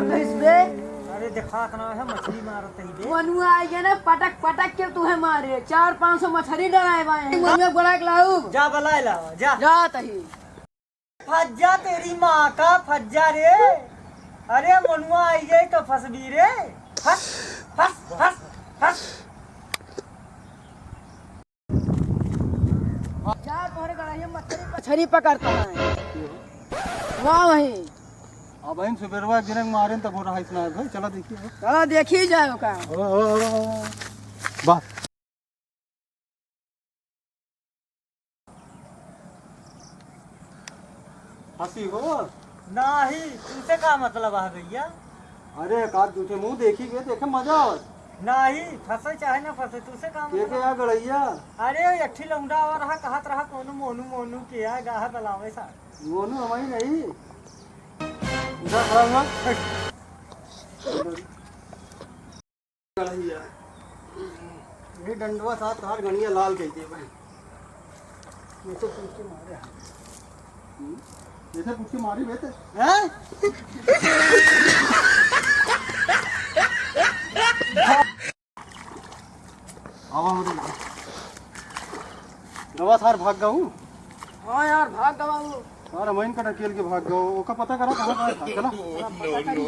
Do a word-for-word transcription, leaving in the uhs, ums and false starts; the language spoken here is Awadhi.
भैंस बे। अरे देखात ना है, मछली मारत ही बे। मनुआ आई है ना, पटक पटक के तुहे मारे। चार पाँच सौ मछली डराए बाए हैं। मनुआ बड़ा के लाऊ। जा बलाए लावा, जा। जा तही। फज्जा तेरी माँ का फज्जा रे। अरे मनुआ आई जाए तो फंसबी रे। फंस, फंस, फंस, फंस। जा तोहरे गड़हिया मछली, मछली पकड़ता है। वाह वही। अब इन सुबेरवा एक दिन मारे न तब हो रहा इसमें भाई, चला देखिए। चला देखी जाए ओका। ओ, ओ, ओ, ओ। वाह। फंसी हो? नाही, तुमसे का मतलब है भैया? अरे, का दूठे मुंह देखी के देखे मजा आवत। नाही, फंसे चाहे ना फंसे, तुमसे का मतलब? के आ गड़ैया? अरे, एक ठी लौंडा और रहा, कहत रहा, कोनो मोनू, मोनू के आ, गाह बलावे सा। मोनू हमारी नहीं। उधर खड़ा हुआ। ये डंडवा साथ तोहार गणिया लाल कई दे भाई। ये तो पूछ के मारे हैं। हम्म? ये तो पूछ के मारी बेटे। हैं? आवा, आवा, आवा। गवा थार भाग गऊ। हाँ यार, भाग गवा वो। यार, हम इनका ढकेल के भाग गऊ। ओका पता करा कहाँ गया था, चला। पता करी।